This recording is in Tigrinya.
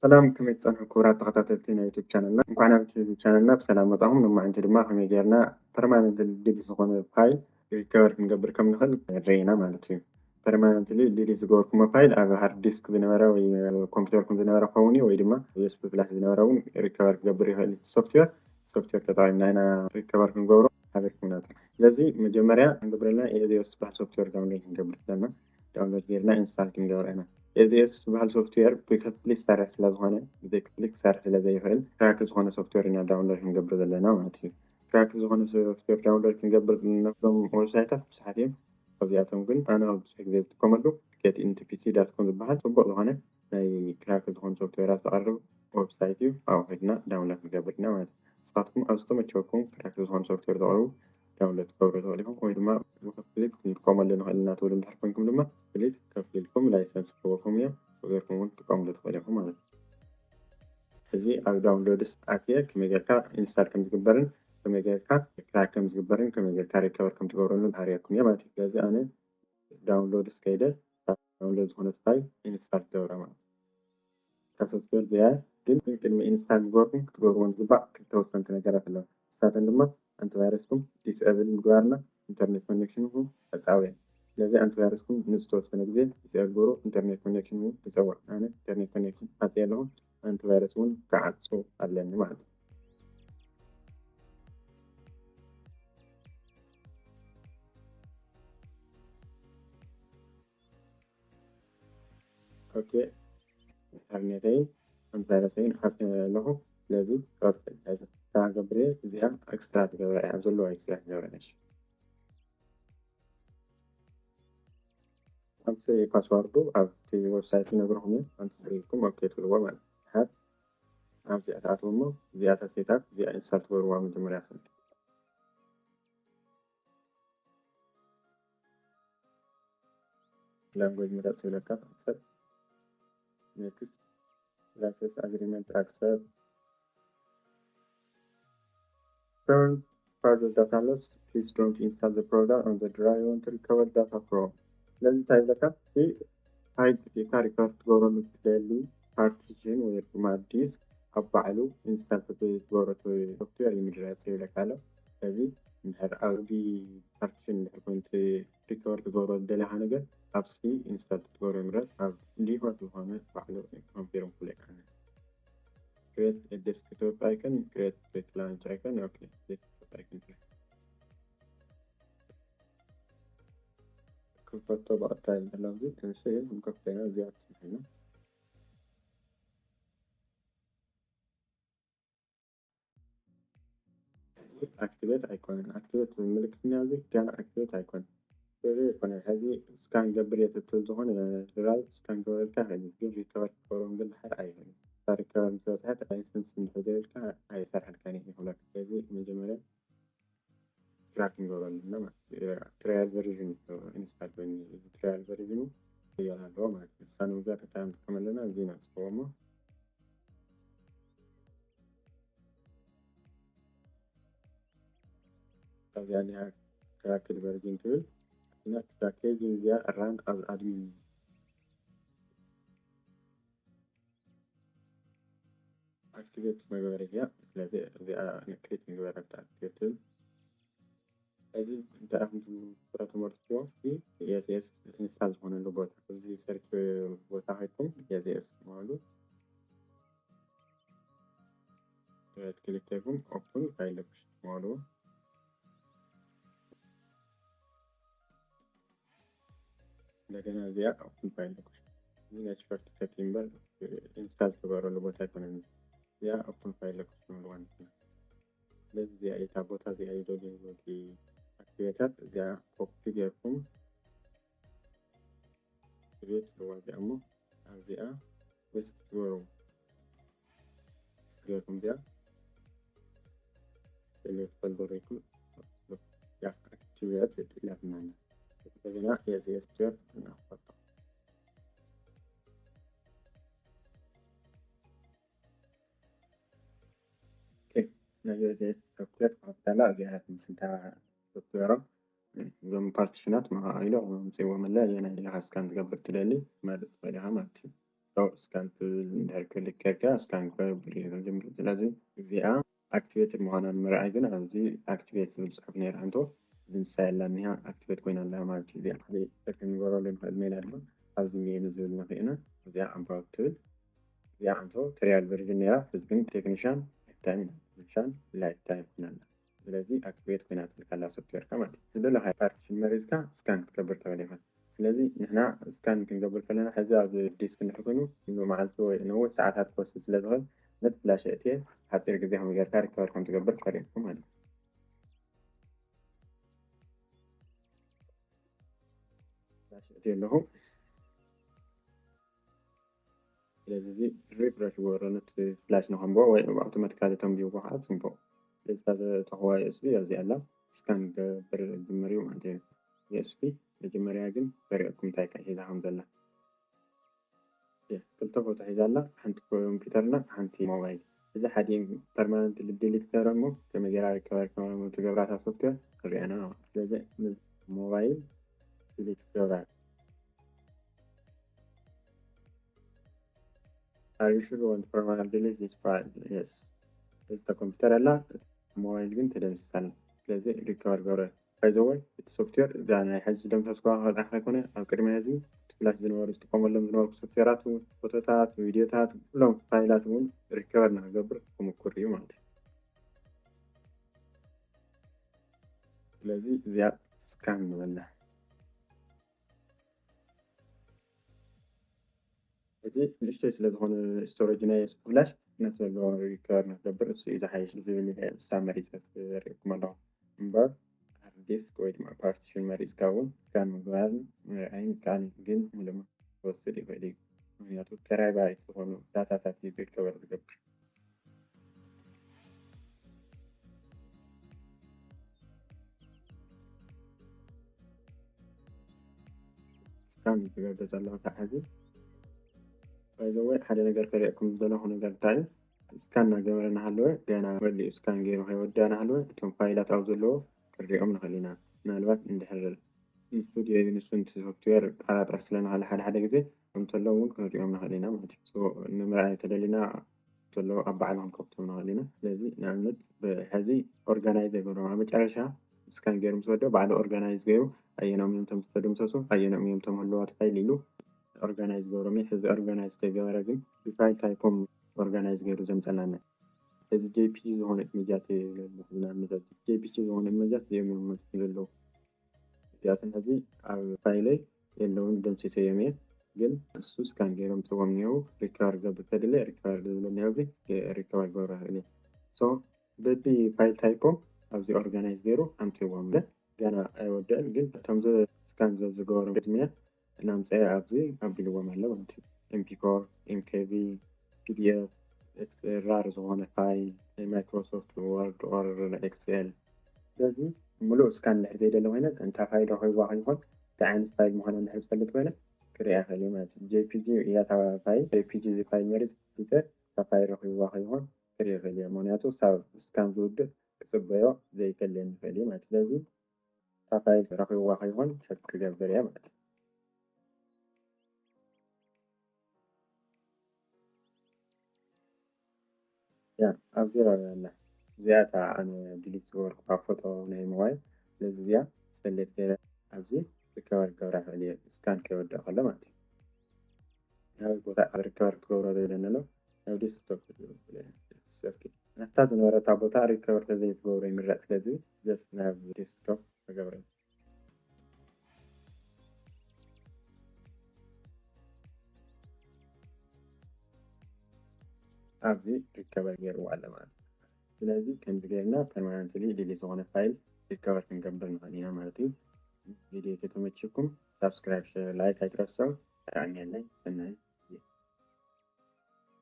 ሰላም፣ ከመይ ትጸንሑ ክቡራት ተኸታተልቲ ናይ ዩቱብ ቻነልና? እንኳዕ ናብቲ ዩቱብ ቻነልና ብሰላም መጻኹም። ሎማዕንቲ ድማ ከመይ ጌርና ፐርማነንት ዲሊት ዝኾነ ፋይል ሪከቨር ክንገብር ከም ንኽእል ንርኢ ኢና ማለት እዩ። ፐርማነንትሊ ዲሊት ዝገበርኩሞ ፋይል ኣብ ሃርድ ዲስክ ዝነበረ ወይ ኮምፒውተርኩም ዝነበረ ክኸውን እዩ፣ ወይ ድማ ዩኤስቢ ፍላሽ ዝነበረ እውን ሪከቨር ክገብር ይኽእል እቲ ሶፍትዌር። ሶፍትዌር ተጠቒምና ኢና ሪከቨር ክንገብሮ ሓቢርኩምና። ስለዚ መጀመርያ ክንገብረልና ኤዚኦስ ዝበሃል ሶፍትዌር ዳውንሎድ ክንገብር ኣለና። ዳውንሎድ ጌርና ኢንስታል ክንገብር ኢና። ኤዚኦስ ዝበሃል ሶፍትዌር ብክፍሊት ዝሰርሕ ስለ ዝኾነ፣ ብዘይ ክፍሊት ክሰርሕ ስለ ዘይኽእል፣ ክራክ ዝኾነ ሶፍትዌር ኢና ዳውንሎድ ክንገብር ዘለና ማለት እዩ። ክራክ ዝኾነ ሶፍትዌር ዳውንሎድ ክንገብር ነፍሎም ዌብሳይታት ብዙሓት እዮም። ካብዚኣቶም ግን ኣነ ኣብ ብዙሕ ግዜ ዝጥቀመሉ ጌት ኢንቱ ፒሲ ዳት ኮም ዝበሃል ጽቡቕ ዝኾነ ናይ ክራክ ዝኾኑ ሶፍትዌራት ዘቕርብ ዌብሳይት እዩ። ኣብኡ ከድና ዳውንሎድ ክንገብር ኢና ማለት እዩ። ንስኻትኩም ኣብ ዝተመቸወኩም ክራክ ዝኾኑ ሶፍትዌር ዘቕርቡ ዳውንሎድ ክትገብሩ ትኽእሉ ኢኹም፣ ወይ ድማ ብክፍሊት ክንጥቀመሉ ንኽእል ኢና ትብሉ እንድሕር ኮንኩም ድማ ክፍሊት ከፊልኩም ላይሰንስ ክህበኩም እዮም፣ ጌርኩም እውን ክትጥቀምሉ ትኽእሉ ኢኹም ማለት እዩ። እዚ ኣብ ዳውንሎድስ ኣትየ ከመይ ጌርካ ኢንስታል ከም ዝግበርን ከመይ ጌርካ ክራክ ከም ዝግበርን ከመይ ጌርካ ሪከቨር ከም ትገብረሉን ኣርእየኩም እየ ማለት እዩ። ስለዚ ኣነ ዳውንሎድስ ከይደ ዳውንሎድ ዝኾነት ፋይል ኢንስታል ክገብራ ማለት እዩ። እታ ሶፍትዌር እዚኣ ግን ቅድሚ ኢንስታል ምግባርኩም ክትገብርዎም ዝግባእ ክልተ ወሰንቲ ነገራት ኣለዋ። ንሳተን ድማ ኣንቲቫይረስኩም ዲስኤብል ምግባርና ኢንተርኔት ኮኔክሽንኩም ኣጻውያ። ስለዚ ኣንቲቫይረስኩም ንዝተወሰነ ግዜ ዲስኤብል ግበሩ፣ ኢንተርኔት ኮኔክሽን እውን ተጸውዕ። ኣነ ኢንተርኔት ኮኔክሽን ዓጽየ ኣለኹ፣ ኣንቲቫይረስ እውን ክዓጹ ኣለኒ ማለት እዩ። ኦኬ፣ ኢንተርኔተይን ኣንቲቫይረሰይን ዓጽየ ኣለኹ። ስለዚ ክቐጽል እየ። እታ ገብር እየ፣ እዚኣ ኤክስትራ ትገብራ እያ፣ ኣብ ዘለዋ ኤክስትራ ትገብራ እያ። እሺ። ኣምሲ ፓስዋርዱ ኣብቲ ዌብሳይት ይነግረኹም እዩ። ኣንተ ዝሪኢኩም ኦኬ ትብልዎ ማለት እዩ። ድሓር ኣብዚኣ ትኣትዉ እሞ እዚኣ እታ ሴት ኣፕ እዚኣ ኢንስታል ትገብርዋ መጀመርያ ትብል። ላንጉጅ ምረጽ ይብለካ፣ ትቕጽል። ኔክስት። ላይሰንስ ኣግሪመንት ኣክሰፕት። Prevent further data loss, please don't install the program on the drive you want to recover data from። ስለዚ እንታይ ይብለካ? እቲ ፋይል ተጠቂምካ ሪከቨር ትገብረሉ እትደሊ ፓርቲሽን ወይ ድማ ዲስክ ኣብ ባዕሉ ኢንስታል ተዘይትገብሮ እቲ ሶፍትዌር እዩ ምድራጽ ይብለካ ኣሎ። ስለዚ እንድሕር ኣብዚ ፓርቲሽን እንድሕር ኮይኑ እቲ ሪከቨር ትገብሮ ዝደለኻ ነገር ኣብዚ ኢንስታል ትገብሮ ይምረጽ። ኣብ ዲፎልት ዝኾነ ባዕሉ ኮንፊርም ክብለካ። Create a desktop icon, create a launch icon። ኦኬ፣ ዴስክቶፕ ኣይኮን። ክንፈቶ ብቐጥታ ይበሃል ኣብዚ። እሺ፣ ክንከፍቶ ኢና። እዚኣ ትስሕና። ኣክቲቬት ኣይኮነን። ኣክቲቬት ምልክት እኒኣ፣ እዚ ገና ኣክቲቬት ኣይኮነን። እዚ ኣይኮነን። ሕዚ ስካን ገብር እየ ትብል ዝኾነ ድራይቭ ስካን ገበረልካ ይኽእል እዩ፣ ግን ሪከቨር ክገብሮም ግን ድሓር ኣይኽእልን። እታ ሪከቨር ምስ በፅሐት ላይሰንስ እንድሕር ዘይብልካ ኣይሰርሐልካን እዩ ይኽብለካ። ስለዚ መጀመርያ ክራክ ንገብረሉ ኣለና ማለት እዩ። ትራያል ቨርዥን ኢንስታል ኮይኑ፣ እዚ ትራያል ቨርዥኑ ክቕየር ኣለዎ ማለት እዩ። ንሳ ንምግባር እንታይ ክንጥቀም ኣለና? እዚ ነጥፍዎ እሞ ካብዚኣ እኒኣ ክራክድ ቨርዥን ትብል። እና ክራክድ ቨርዥን እዚኣ ራን ኣብ ኣድሚን ኣክቲቬት መግበሪ እያ። ስለዚ እዚኣ ክሊክ ንግበራ፣ ኣክቲቬት ትብል። እዚ እንታይ ኢኹም ትገብሩ? ተመርፅዎ፣ እቲ ኤስ ኤስ ኢንስታል ዝኾነሉ ቦታ፣ እዚ ሰርች ቦታ ከይድኩም ኤስ ኤስ በሉ። ራይት ክሊክ ጌርኩም ኦፕን ፋይል ሎኬሽን በሉ። እንደገና እዚኣ ኦፕን ፋይል ሎኬሽን። እዚ ናይ ሾርት ከት እምበር ኢንስታል ዝተገበረሉ ቦታ ኣይኮነን። እዚኣ ኦፕን ፋይል ሎኬሽን ንብልዋ ንሕና። ስለዚ እዚኣ እታ ቦታ እዚኣ እዩ ደልዩ እቲ ኣክቲቬተር። እዚኣ ኮፒ ጌርኩም ክሬት ትብልዋ እዚኣ እሞ ኣብዚኣ ፔስት ትገብሩ። ፔስት ጌርኩም እዚኣ ሰሌክት ፎልደር ኢልኩም ያ ኣክቲቬት ኢላትና። እንደገና ኤስ ኤስ ፒ ኦር እናፈቶ። ኦኬ፣ ናይ ኤስ ኤስ ሶፍትዌር ትኸፍት ኣላ። እዚኣ ምስንታ ሶፍትዌሮም እዞም ፓርቲሽናት መኻኢሎ ኣምፅእዎም ኣለ። ኣየናይ ኢኻ ስካን ትገብር ትደሊ መርፅ ትኽእል ኢኻ ማለት እዩ። ስካን ትብል እንድሕር ክሊክ ጌርካ ስካን ክገብር እዩ ዝጅምር። ስለዚ እዚኣ ኣክቲቬትድ ምዃና ንምርኣይ ግን ኣብዚ ኣክቲቬት ዝብል ጽሑፍ ነይራ እንቶ፣ እዚ ንሳ የላ እኒሃ ኣክቲቬት ኮይና ኣላ ማለት እዩ። እዚኣ ሓደ ቸክ ክንገብረሉ ንኽእል ሜላ ድማ ኣብዚ ሜኑ ዝብል ንኽእና እዚኣ ኣባውት ትብል እዚኣ እንቶ ትሪያል ቨርዥን ነይራ። እዚ ግን ቴክኒሻን ታይም ቴክኒሻን ላይፍ ታይም ኮይና ኣላ። ስለዚ ኣክቲቬት ኮይና ትልካ ኣላ ሶፍትዌርካ ማለት እዩ። ዝደለኻ ፓርቲሽን መሪዝካ ስካን ክትገብር ትኽእል ኢኻ። ስለዚ ንሕና ስካን ክንገብር ከለና ሕዚ ኣብ ዲስክ እንድሕር ኮይኑ ሙሉእ መዓልቲ ወይ ነዊሕ ሰዓታት ክወስድ ስለ ዝኽእል ነቲ ፍላሽ እትየ ሓፂር ግዜ ከመይ ጌርካ ሪከቨር ከም ትገብር ከርእየኩም ማለት እዩ። ፍላሽ እትየ ኣለኹ። ስለዚ እዚ ሪፍረሽ ይገብሮ ነቲ ፍላሽ ንኸንብቦ ወይ ኣውቶማቲካሊ ተንቢብዎ ከዓ ጽቡቕ። ስለዚ እታ ዘተኽዋ ዩ ኤስ ቢ ኣብዚ ኣላ ስካን ክገብር ጅምር እዩ ማለት እዩ። ዩ ኤስ ቢ መጀመርያ ግን ከርእየኩም እንታይ ሒዛ ከም ዘላ። ክልተ ፎቶ ሒዛ ኣላ፣ ሓንቲ ኮምፒውተር እና ሓንቲ ሞባይል። እዚ ሓደ ፐርማነንት ዲሊት ገይረ እሞ ከመይ ገይራ ሪከቨር ከም ትገብራ እታ ሶፍትዌር ክርእየና ማለት እዩ። ስለዚ ምስ ሞባይል ዲሊት ክገብራ። Are you sure you want to permanently delete this file? Yes. እዚ ኮምፒውተር ኣላ፣ ሞባይል ግን ተደምሲሳ ኣላ። ስለዚ ሪከቨር ገብረ። ባይ ዘ ወይ እቲ ሶፍትዌር እዛ ናይ ሕዚ ዝደምሰስኩዋ ከጥራሕ ከይኮነ ኣብ ቅድሚ ሕዚ እቲ ፍላሽ ዝነበሩ ዝጥቀመሎም ዝነበርኩ ሶፍትዌራት እውን ፎቶታት፣ ቪዲዮታት፣ ኩሎም ፋይላት እውን ሪከቨር ንክገብር ክምኩር እዩ ማለት እዩ። ስለዚ እዚኣ ስካን ንበላ። እዚ ንእሽተይ ስለ ዝኾነ ስቶሬጅ ናይ ፍላሽ ነቲ ዘለዎ ሪከቨር ንክገብር እሱ እዩ ዝሓይሽ ዝብል እየ ንሳ መሪፀ ዘርእየኩም ኣለኹ። እምበር ሃርድ ዲስክ ወይ ድማ ፓርቲሽን መሪፅካ እውን ስካን ምግባርን ምርኣይን ይከኣል እዩ፣ ግን ሙሉእ ክወስድ ይኽእል እዩ። ምክንያቱ ቴራባይት ዝኾኑ ዳታታት እዩ ሪከቨር ዝገብር። ስካን ዝገብር ዘለኹ ሰዓት እዚ። ባይ ዘ ወይ ሓደ ነገር ከርእየኩም ዝደለኹ ነገር እንታይ እዩ? ስካን እናገበረ እናሃለወ ገና ወዲኡ ስካን ገይሩ ከይወድእ እናሃለወ እቶም ፋይላት ኣብ ዘለዎ ክንሪኦም ንኽእል ኢና። ምናልባት እንድሕር ንሱ ድዮ ንሱ እቲ ሶፍትዌር ጠራጠር ስለ ንኽእል ሓደ ሓደ ግዜ እንተሎ እውን ክንሪኦም ንኽእል ኢና ማለት እዩ። So ንምርኣይ ተደሊና እንተሎ ኣብ ባዕሉ ክንከፍቶም ንኽእል ኢና። ስለዚ ንኣብነት ብሕዚ ኦርጋናይዝ ኣይገብሮም። ኣብ መጨረሻ ስካን ገይሩ ምስ ወደኦ ባዕሉ ኦርጋናይዝ ገይሩ ኣየኖም እዮም እቶም ዝተደምሰሱ ኣየኖም እዮም እቶም ህልዋት ፋይል ኢሉ ኦርጋናይዝ ገብሮም እዩ። ሕዚ ኦርጋናይዝ ከይገበረ ግን ብፋይል ታይፖም ኦርጋናይዝ ገይሩ ዘምፀናና። እዚ ጄፒጂ ዝኾነ ኢሜጃት ንኣብነት ኣብዚ ጄፒጂ ዝኾነ ኢሜጃት እዮም እዮም መፅኡ ዘለዉ። እዚኣቶም ሕዚ ኣብ ፋይለይ የለውን ደምሲሰዮም እየ። ግን እሱ ስካን ገይሮም ፅዎም እኒሄው ሪከቨር ገብር ተድለ ሪከቨር ዝብለኒ ኣብዚ ሪከቨር ገብረ ይኽእል እየ። So በቢ ፋይል ታይፖም ኣብዚ ኦርጋናይዝ ገይሩ ኣምፅዎም። ገና ኣይወደአን ግን እቶም ስካን ዝገበሮም ቅድሚያ እናምፀአ ኣብዚ ኣቢልዎም ኣሎ ማለት እዩ። ኤምፒ ፎር፣ ኤምኬቪ፣ ፒዲኤፍ፣ ኤክስኤል ራር ዝኾነ ፋይል ናይ ማይክሮሶፍት ወርድ ኦር ኤክስኤል። ስለዚ ሙሉእ ስካን እንድሕር ዘይደለ ኮይነ እንታ ፋይል ረኺብዋ ከይኾን እንታይ ዓይነት ፋይል ምዃና እንድሕር ዝፈልጥ ኮይነ ክሪኣ ይኽእል እየ ማለት እዩ። ጄፒጂ እያ እታ ፋይል፣ ጄፒጂ እዚ ፋይል መሪፅ ፊተ እታ ፋይል ረኺብዋ ከይኾን ክርኢ ይኽእል እየ። ምክንያቱ ሳብ ስካን ዝውድእ ክፅበዮ ዘይከልየኒ ይኽእል እዩ ማለት እዩ። ስለዚ እታ ፋይል ረኺብዋ ከይኾን ቸክ ክገብር እየ ማለት እዩ። ያ ኣብዚ ረብያ ኣላ እዚኣ እታ ኣነ ድሊት ዝገበርኩ ካብ ፎቶ ናይ ሞባይል። ስለዚ እዚኣ ሰሌክት ገይረ ኣብዚ ሪከቨር ክገብራ ይኽእል እየ ስካን ከይወድእ ከሎ ማለት እዩ። ናበይ ቦታ ሪከቨር ክትገብሮ ይብለኒ ኣሎ። ናብ ዴስክቶፕ ክትገብሮ ይብለኒ ኣሎ። ሰርኪ ናብታ ዝነበረታ ቦታ ሪከቨር ተዘይትገብሮ ይምረፅ። ስለዚ ጀስት ናብ ዴስክቶፕ ክገብረ። ኣብዚ ሪከቨር ገይርዋ ኣሎ ማለት እዩ። ስለዚ ከምዚ ገይርና ፐርማነንትሊ ዲሊት ዝኾነ ፋይል ሪከቨር ክንገብር ንኽእል ኢና ማለት እዩ። ቪድዮ ተተመችኩም ሳብስክራይብ፣ ሼር፣ ላይክ ኣይትረስዑ። ተቃንየለይ ሰናይ